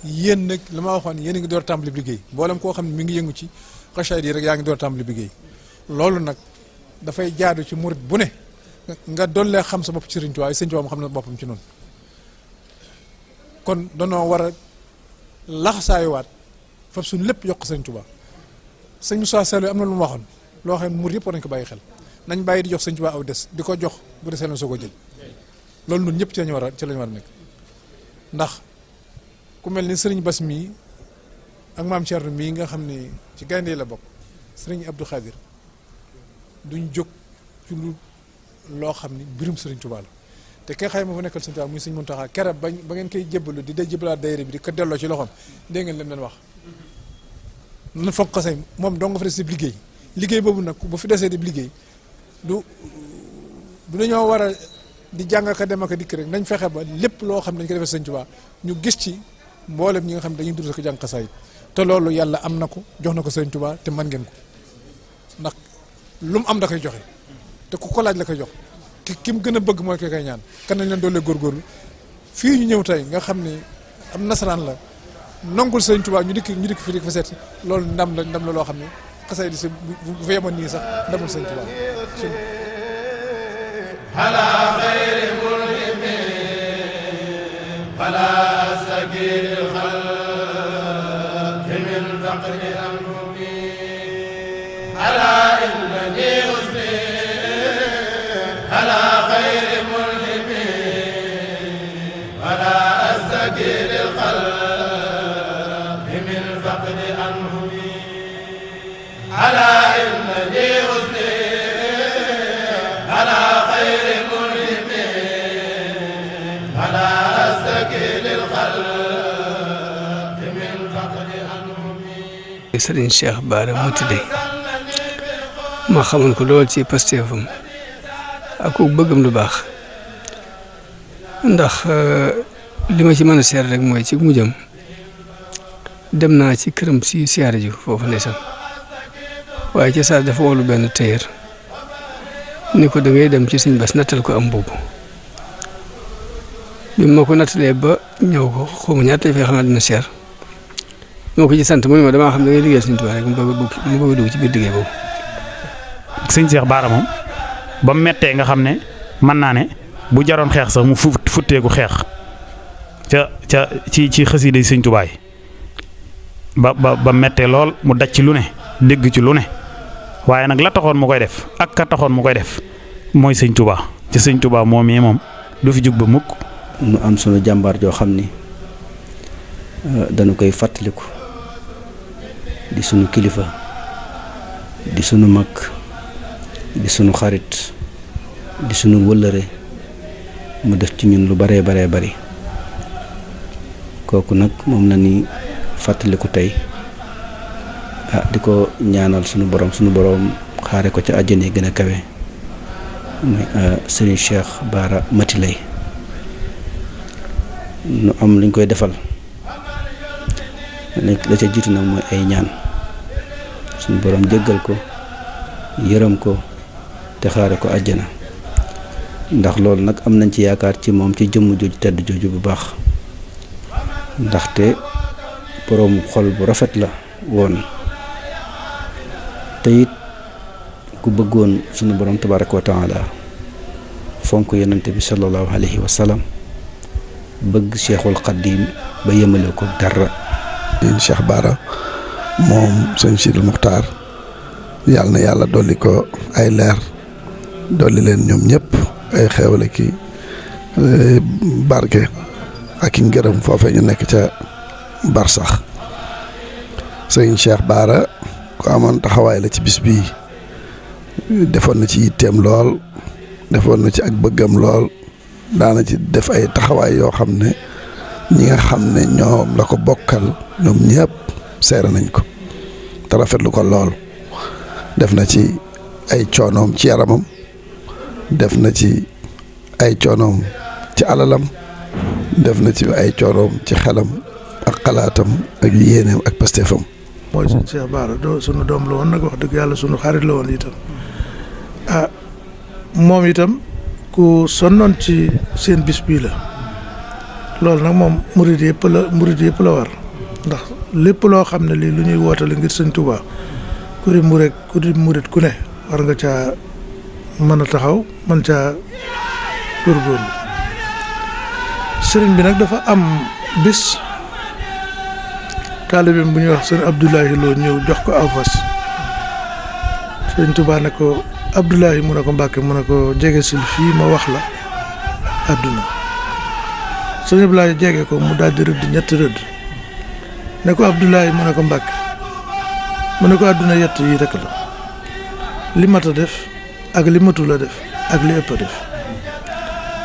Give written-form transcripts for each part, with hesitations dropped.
yéen nag la ma waxoon yéen a ngi door tàmbali liggéey mboolem koo xam ne mi ngi yëngu ci xasaayid yi rek yaa ngi door tàmbali liggéey loolu nag dafay jaadu ci murit bu ne nga dollee xam sa bopp ci Sëriñ Tuubaa Sëriñ Tuubaa mu xam ne boppam ci noonu kon danoo war a laxasaayuwaat fab suñu lépp yokk Sëriñ Tuubaa sëñ Moussa Sall am na lu mu waxoon loo xam ne murit yëpp war nañ ko bàyyi xel nañ bàyyi di jox Sëriñ Tuubaa aw des di ko jox bu desee la soo ko jël loolu ñun ñëpp ci lañu war a nekk ndax ku mel ni sëriñ Bas mii ak maam Thierno mii nga xam ne ci gaynde yi la bokk sëriñ Abdou Khadir duñ jóg ci lu loo xam ni mbirum sëriñ Touba la te kay xëy ma fa nekkal sëriñ Touba muy sëriñ Mountakha keroog ba ngeen koy jébbalu di jébbalaat daayira bi di ko delloo ci loxoom dégg ngeen leen leen wax nan foog xasee moom dong nga fa des di liggéey boobu nag bu fi desee di liggéey du dañoo war a di jàng ak a dem ak a dikk rek nañ fexe ba lépp loo xam ne dañ ko defee sëriñ Touba ñu gis ci mboolem ñi nga xam ne dañuy dund ko jàng xasaayid te loolu yàlla am na ko jox na ko sëriñ Touba te man ngeen ko ndax lu mu am da koy joxe te ku ko laaj la koy jox ki mu gën a bëgg mooy ki koy ñaan kan nañ leen doole góorgóorlu fii ñu ñëw tey nga xam ne am nasaraan la nongul sëriñ Touba ñu dikk fii di ko fa seet loolu ndam la loo xam ne xasaayid si bu fa yemoon nii sax ndamul sëriñ Touba ala xayri mulhimi ala asagil xalqi min faqri anhumi ala innani usni ala xayri mulhimi ala asagil xalqi min faqri anhumi ala innani usni ala Sëriñ Cheikh Bara Moutide ma xamoon ko lool ci pastéefam ak ku bëggam lu baax ndax li ma ci mën a seer rek mooy ci mujjam dem naa ci këram si siyaare ji foofu ndeysaan waaye ci saa dafa wolu benn téyër ni ko da ngay dem ci Sëriñ Bass nattal ko am mbubb bi ma ko nattalee ba ñëw ko xaw ma ñaata fay xam naa dina seer moo ko ci sant mu ne ma damaa xam da ngay liggéeyal Sëriñ Tuubaa rek mu bëgg dugg ci biir liggéey boobu. Sëriñ Cheikh Bara moom ba mu méttee nga xam ne mën naa ne bu jaroon xeex sax mu futteeku xeex ci xasida yi Sëriñ Tuubaa yi ba méttee lool mu daj ci lu ne dégg ci lu ne waaye nag la taxoon mu koy def ak ka taxoon mu koy def mooy Sëriñ Tuubaa ci Sëriñ Tuubaa moom yi moom du fi jug ba mukk. nu am sunu jàmbaar joo xam ni dañu koy fàttaliku. di sunu kilifa di sunu mag di sunu xarit di sunu wëllëre mu def ci ñun lu baree bari kooku nag moom la ni fàttaliku tey di ko ñaanal sunu borom xaare ko ca àjjana yi gën a kawe muy Serigne Cheikh Bara Moutide nu am luñ koy defal la ca jiitu nag mooy ay ñaan suñu borom jéggal ko yërëm ko te xaare ko àjjana ndax loolu nag am nañ ci yaakaar ci moom ci jëmm jooju tedd jooju bu baax ndaxte borom xol bu rafet la woon te it ku bëggoon suñu borom tabaraka wa taala fonk yonente bi sallallahu alayhi wa sallam bëgg Cheikhul Xadim ba yemale ko dara. Cheikh Bara moom sëñ Sidil Muxtaar yàlla na yàlla dolli ko ay leer dolli leen ñoom ñëpp ay xeewale ki barke ak i ngërëm foofee ñu nekk ca barsax sëñ Cheikh Bara ku amoon taxawaay la ci bis bii defoon na ci yitteem lool defoon na ci ak bëggam lool daana ci def ay taxawaay yoo xam ne ñi nga xam ne ñoom la ko bokkal ñoom ñëpp seere nañ ko te rafetlu ko lool def na ci ay coonoom ci yaramam def na ci ay coonoom ci alalam def na ci ay coonoom ci xelam ak xalaatam ak yéeneem ak pastéefam. mooy sëñ Cheikh Bara sunu doom la woon nag wax dëgg yàlla sunu xarit la woon itam moom itam ku sonnoon ci seen bis bii la loolu nag moom murid yëpp la war ndax lépp loo xam ne lii lu ñuy wootale ngir sëñ Touba ku di murid ku ne war nga caa mën a taxaw mën caa góorgóorlu. sëriñ bi nag dafa am bis taalibeem bu ñuy wax sëñ Abdoulahi Lo ñëw jox ko aw fas sëñ Touba ne ko Abdoulahi mu ne ko Mbàkke mu ne ko jege sil fii ma wax la àdduna sëñ Abdoulahi jege ko mu daal di rëdd ñetti rëdd ne ko Abdoulahi mu ne ko Mbàkke mu ne ko àdduna yett yi rek la li mat a def ak li matul a def ak li ëpp a def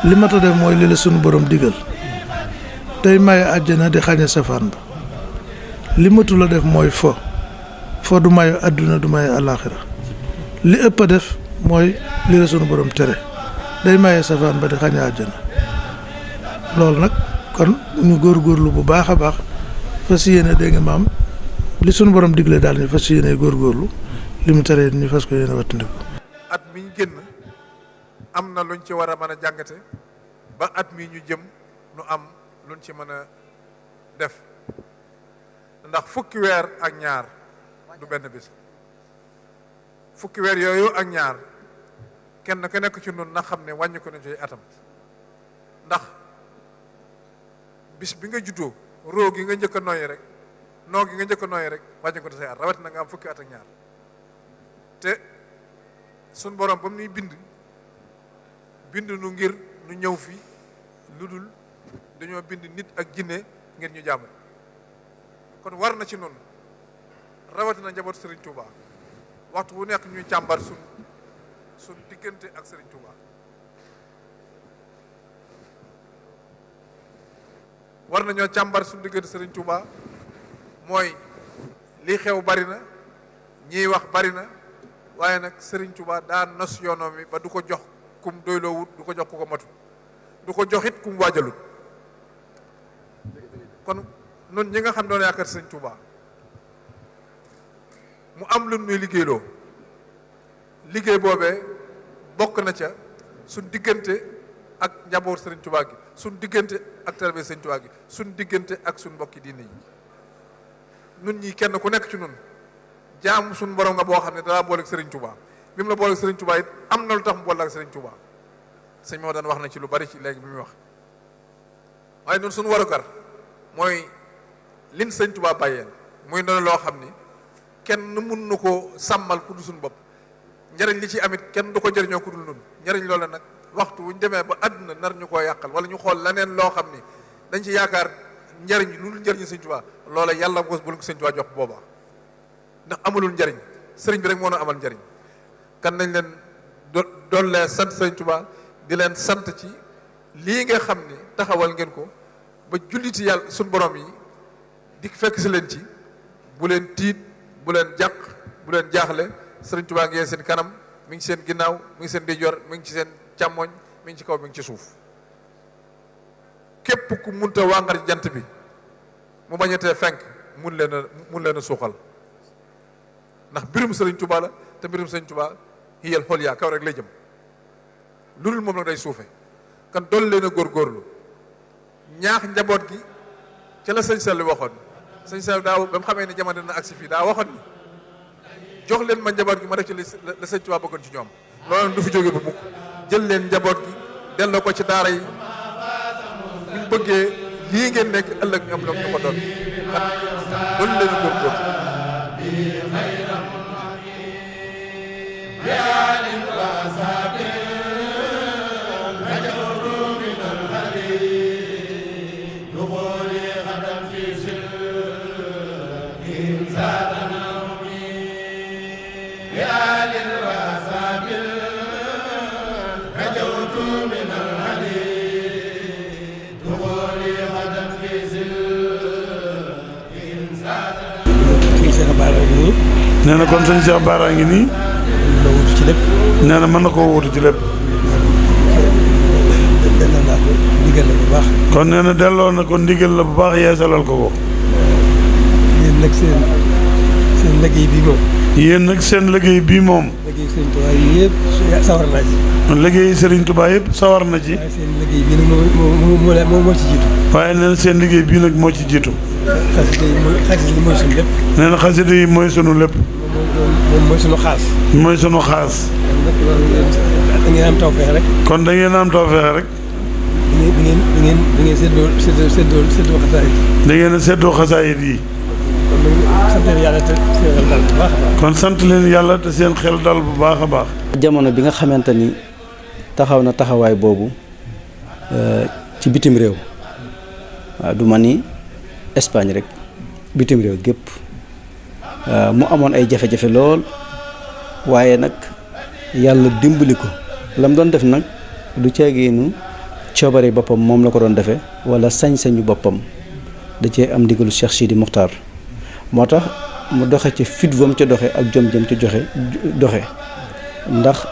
li mat a def mooy li la sunu borom digal tey maye àjjana di xañe safaan ba li matul a def mooy fo du maye àdduna du maye àllaaxira li ëpp a def mooy li la sunu borom tere day maye safaan ba di xañe àjjana loolu nag kon ñu góorgóorlu bu baax a baax fas yéene dégg nga maam li sunu borom digle daal ñu fas yéene góorgóorlu li mu tere ñu fas ko yéene wattandiku. at mi ñu génn am na luñ ci war a mën a jàngate ba at mi ñu jëm nu am luñ ci mën a def ndax fukki weer ak ñaar du benn bis fukki weer yooyu ak ñaar kenn ku nekk ci nun na xam ne wàññi ko na ci atam ndax bis bi nga juddoo roo gi nga njëkk a noyyi rek noo gi nga njëkk a noyyi rek wàññi ko na say at rawatina nga am fukki at ak ñaar te sun borom ba mu nuy bind nu ngir nu ñëw fi lu dul dañoo bind nit ak jinne ngir ñu jaamu kon war na ci noonu rawatina njaboot Serigne Touba waxtu wu nekk ñuy càmbar sun diggante ak Serigne Touba war nañoo càmbar suñ diggante Serigne Touba mooy lii xew bari na ñiy wax bari na waaye nag Serigne Touba daa nos yoonam mi ba du ko jox kum doyloo wut du ko jox ku ko matu du ko jox it kum waajalut kon nun ñi nga xam doon yaakaar Serigne Touba mu am lu nuy liggéeyloo liggéey boobee bokk na ca suñ diggante ak njaboot Serigne Touba gi suñ diggante ak taalibe Serigne Touba gi suñ diggante ak suñ mbokki diine yi nun ñi kenn ku nekk ci nun jaamu suñ borom nga boo xam ne dalaa booleeg Serigne Touba bi mu la booleeg Serigne Touba it am na lu tax mu boole ak Serigne Touba sëñ moo daan wax na ci lu bari ci léegi bi muy wax waaye nun suñu warugar mooy lin Serigne Touba bàyyeen muy noonu loo xam ni kenn mun nu ko sàmmal ku dul suñu bopp njariñ li ci amit kenn du ko jëriñoo ku dul nun njariñ loola nag waxtu wuñ demee ba àdduna nar ñu koo yàqal wala ñu xool leneen loo xam ni dañ ci yaakaar njariñ lu dul njariñu Sëñ Tuubaa loola yàlla bu ko Sëñ Tuubaa jox boobaa ndax amulul njariñ sëriñ bi rek moo nu amal njariñ kan nañ leen doon leen sant Sëñ Tuubaa di leen sant ci lii nga xam ni taxawal ngeen ko ba julliti yàlla suñ borom yi di fekk si leen ci bu leen tiit bu leen jàq bu leen jaaxle Sëriñ Tuubaa ngi seen kanam mi ngi seen ginnaaw mi ngi seen ndijoor mi ngi ci seen càmmoñ mi ngi ci kaw mi ngi ci suuf képp ku munta wàngar jant bi mu bañatee fenk mun leen a suuxal ndax mbirum Sëriñ Tuubaa la te mbirum Sëriñ Tuubaa yiyal xool yaa kaw rek lay jëm lu dul moom nag day suufe kan dool leen a góorgóorlu ñaax njaboot gi ca la sëñ Sall waxoon sëñ Sall daaw ba mu xamee ne jamono na agsi fii daa waxoon ni jox leen ma njaboot gi ma def ci la Sëñ Tuubaa bëggoon ci ñoom loolu du fi jóge ba mukk jël leen njaboot gi delloo ko ci daara yi buñ bëggee lii ngeen nekk ëllëg ñoom la ñu ko doon kan doolu leen a góorgóorlu nee na kon sëñ Cheikh Bara ngi nii nee na mën na koo wutu ci lépp kon nee na delloo na ko ndigal la bu baax yeesalal ko ko yéen nag seen liggéey bi moom yéen nag seen liggéey bii moom. liggéey Serigne Touba yëpp sawar naa ci. liggéey Serigne Touba yëpp sawar na ci. waaye seen liggéey bii nag moo ci jiitu. waaye nee na seen liggéey bii nag moo ci jiitu. xasida yi mooy sunu lépp. nee na xasida yi mooy sunu lépp. moom mooy sunu xaas. mooy sunu xaas. da ngeen am tawfeex rek. kon da ngeen am tawfeex rek. da ngeen séddoo xasaayid. da ngeen a séddoo xasaayid yi. kon sant leen yàlla te seen xel dal bu baax a baax. jamono bi nga xamante ni taxaw na taxawaay boobu ci bitim réew waaw du ma ni Espagne rek bitim réew gépp mu amoon ay jafe-jafe lool waaye nag yàlla dimbali ko lam doon def nag du caageenu coobare boppam moom la ko doon defee wala sañ-sañu boppam da cee am ndigalu Cheikh Sidi Muxtaar moo tax mu doxe ci fit wam ca doxe ak jom jëm ci doxe ndax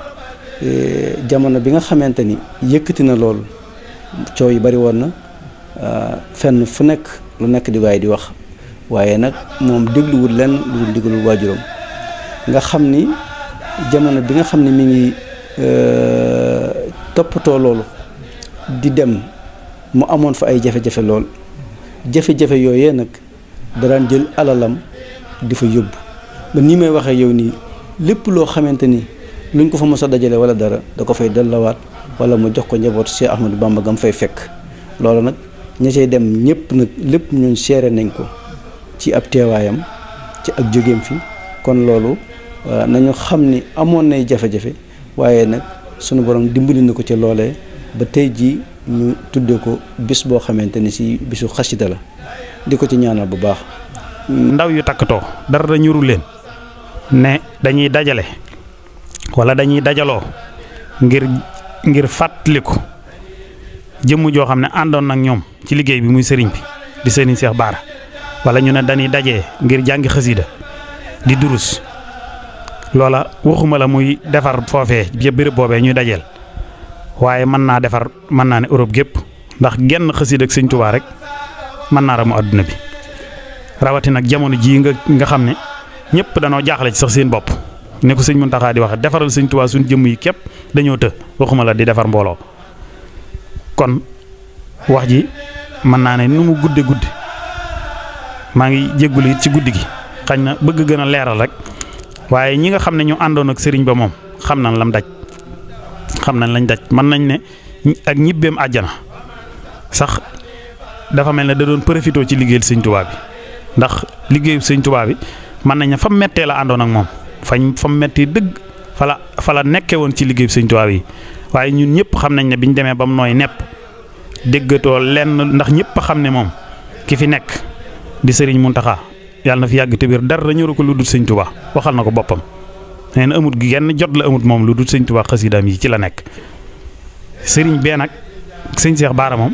jamono bi nga xamante ni yëkkati na loolu coow yi bari woon na fenn fu nekk lu nekk di waaye di wax waaye nag moom dégluwul lenn lu dul ndigalul waajuram nga xam ni jamono bi nga xam ne mi ngi toppatoo loolu di dem mu amoon fa ay jafe-jafe lool jafe-jafe yooyee nag da daan jël alalam di fa yóbbu ba nii may waxee yow nii lépp loo xamante ni luñ ko fa mos a dajale wala dara da ko fay dellawaat wala mu jox ko njabootu Cheikh Ahmadou Bamba gam fay fekk loolu nag ña cay dem ñëpp nag lépp ñun seere nañ ko ci ab teewaayam ci ak jógeem fi kon loolu nañu xam ni amoon nay jafe-jafe waaye nag sunu borom dimbali na ko ci loolee ba tey jii ñu tudde ko bis boo xamante ni si bisu xasida la di ko ci ñaanal bu baax. ndaw yu takkatoo dara ñuru leen ne dañuy dajale wala dañuy dajaloo ngir fàttaliku jëmm joo xam ne àndoon nag ñoom ci liggéey bi muy sëriñ bi di sëriñ Cheikh Bara wala ñu ne dañuy dajee ngir jàngi xasida di durus loola waxuma la muy defar foofee béréb boobee ñuy dajeel waaye mën naa defar mën naa ne Europe gépp ndax genn xasida ak sëñ Touba rek mën naa ramu àdduna bi rawatina nag jamono jii nga xam ne ñëpp danoo jaaxle ci sax seen bopp ne ko sëñ Muntaxa di wax defaral sëñ Touba suñ jëmm yi képp dañoo të waxuma la di defar mbooloo kon wax ji mën naa ne nu mu gudde maa ngi jéggulu it ci guddi gi xañ na bëgg gën a leeral rek waaye ñi nga xam ne ñu àndoon ak sëriñ ba moom xam nañ lam daj xam nañ lañ daj mën nañ ne ak ñibbeem àjjana sax dafa mel ne da doon profité ci liggéeyal sëñ Touba bi ndax liggéeyu sëñ Touba bi mën nañ ne fa mettee la àndoon ak moom fa mettee dëgg fa la nekkee woon ci liggéeyu sëñ Touba yi waaye ñun ñëpp xam nañ ne biñ demee ba mu nooy nepp déggatoo lenn ndax ñëpp xam ne moom ki fi nekk di sëriñ Muntaxa yàlla na fi yàgg te wér dara ñëru ko lu dul sëñ Touba waxal na ko boppam nee na amut gi genn jot la amut moom lu dul sëñ Touba xasidaam yi ci la nekk sëriñ bee nag sëñ Cheikh Bara moom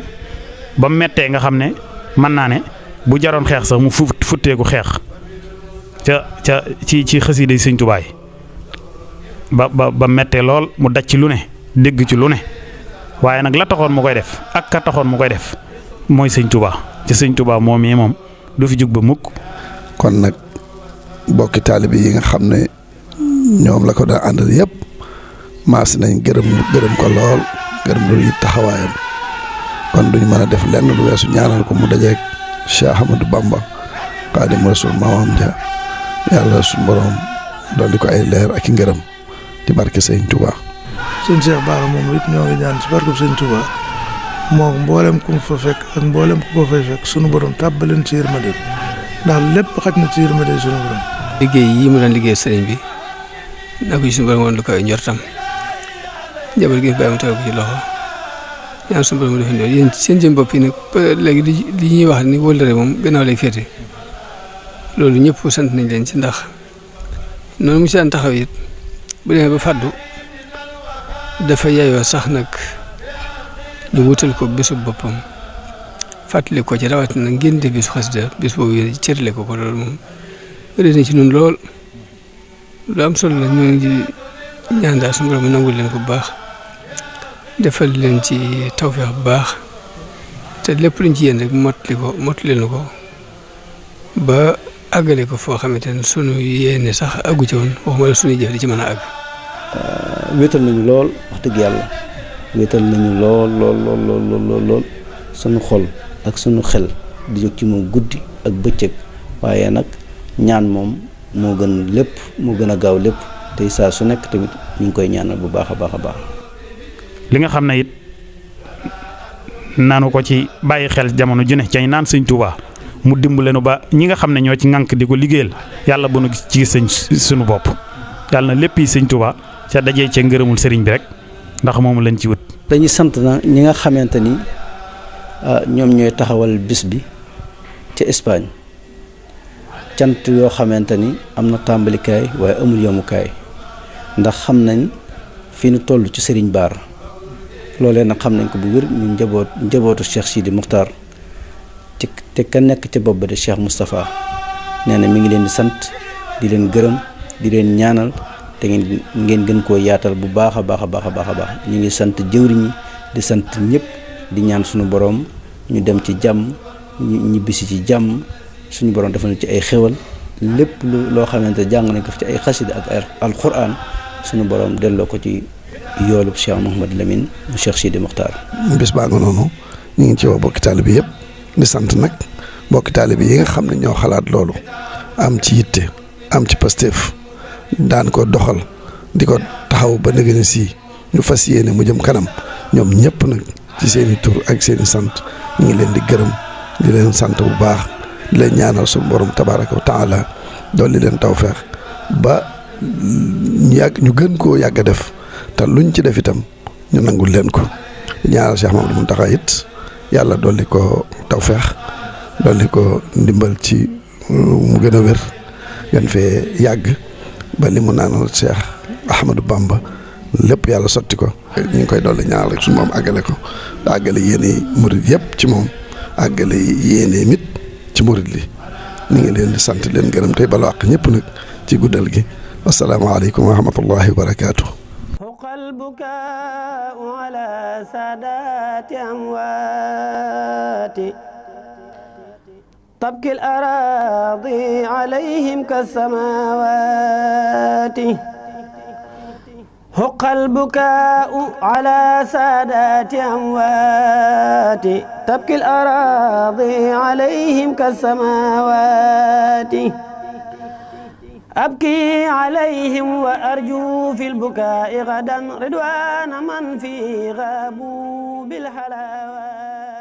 ba mu mettee nga xam ne mën naa ne bu jaroon xeex sax mu futteeku xeex ci xasida yi sëñ Touba yi ba mettee lool mu daj ci lu ne dégg ci lu ne waaye nag la taxoon mu koy def ak ka taxoon mu koy def mooy sëñ Touba ci sëñ Touba moom yi moom du fi jug ba mukk. kon nag bokki taalibe yi nga xam ne ñoom la ko daa àndal yëpp maas nañ gërëm ko lool gërëm lu it taxawaayam kon duñ mën a def lenn lu weesu ñaanal ko mu dajeeg Cheikh Ahmadou Bamba Xaadimu Rasuul maamam ja yàlla suñu borom dolli ko ay leer ak i ngërëm ci barke sëñ Touba. sëñ Cheikh Bara moom it ñoo ngi ñaan ci barke sëñ Touba moom mboolem ku mu fa fekk ak mboolem ku ko fay fekk sunu borom tàbbaleen ci yërmande ndax lépp xaj na ci yërmande sunu borom. liggéey yi mu daan liggéey sëriñ bi na ko ci suñu borom woon lu koy njortam jabar gi bàyyi mu tegal ko ci loxo ñaan suñu borom def loolu yéen seen jëm bopp yi nag léegi li ñuy wax ni wóllare moom gannaaw lay féete loolu ñëpp sant nañ leen ci ndax noonu mu ci daan taxaw it bu demee ba fàddu dafa yaayoo sax nag ñu wutal ko bésu boppam fàttali ko ci rawatina ngeen def bisu xasida bis boobu yéen cërale ko loolu moom réer na ci ñun lool lu am solo la ñoo ngi ñaan daal suñu borom nangul leen ko bu baax defal leen ci tawfeex bu baax te lépp luñ ci yéen rek mottali leen ko ba àggale ko foo xamante ne sunu yéene sax àggu ci woon waxuma la sunu jëf di ci mën a àgg. wéetal nañu lool wax dëgg yàlla wéetal nañu lool sunu xol ak sunu xel di jóg ci moom guddi ak bëccëg waaye nag ñaan moom moo gën lépp moo gën a gaaw lépp tey saa su nekk tamit ñu ngi koy ñaanal bu baax a baax a baax. li nga xam ne it nanu ko ci bàyyi xel jamono ju ne cay naan sëñ Touba mu dimbale nu ba ñi nga xam ne ñoo ci ŋànk di ko liggéeyal yàlla bu nu gis ci sëñ suñu bopp yàlla na lépp yi sëñ Touba ca dajee cee ngërëmul sëriñ bi rek ndax moom lañ ci wut. dañuy sant na ñi nga xamante ni ñoom ñooy taxawal bis bi ca Espagne cant yoo xamante ni am na tàmbalikaay waaye amul yemukaay ndax xam nañ fi nu toll ci Serigne Bara loolee nag xam nañ ko bu wér ñu njabootu Cheikh Sidi Muxtaar te ka nekk ca bopp ba de Cheikh Moustapha nee na mi ngi leen di sant di leen gërëm di leen ñaanal te ngeen gën koo yaatal bu baax a baax a baax a baax a baax ñu ngi sant jëwriñ ñi di sant ñëpp di ñaan suñu borom ñu dem ci jàmm ñu ñibbisi ci jàmm suñu borom defal ci ay xéwal lépp loo xamante jàng nañ ko ci ay xasida ak alquran suñu borom delloo ko ci yoolub Cheikh Mouhamad Lamine mu Cheikh Sidi Mokhtar. bis baa nga noonu ñu ngi ci woo bokki taalibe yëpp di sant nag bokki taalibe yi nga xam ne ñoo xalaat loolu am ci yitte am ci Pastef daan ko doxal di ko taxaw ba nëgëni sii ñu fas yéene mu jëm kanam ñoom ñëpp nag ci seeni tur ak seeni sant ñu ngi leen di gërëm di leen sant bu baax di leen ñaanal suñu borom tabaraka wa taala dool li leen tawfeex ba ñu gën koo yàgg a def te luñ ci def itam ñu nangul leen ko ñaanal Cheikh Mamadou Mountakha it yàlla dolli ko tawfeex dolli ko ndimbal ci mu gën a wér gën fee yàgg ba li mu naanal Cheikh Ahmadou Bamba lépp yàlla sotti ko ñu ngi koy dolli ñaanal rek suñu moom àggale ko àggale yéene murid yëpp ci moom àggale yéene mit ci murid li ñu ngi leen di sant leen gërëm tey bala àq ñëpp nag ci guddal gi asalaamaaleykum wa rahmatullahi wa barakaatu. البكاء على سادات أمواتي تبكي الأراضي عليهم كالسماوات حق البكاء على سادات أموات تبكي الأراضي عليهم كالسماوات أبكي عليهم وأرجو في البكاء غدا رضوان من في غابوا بالحلاوات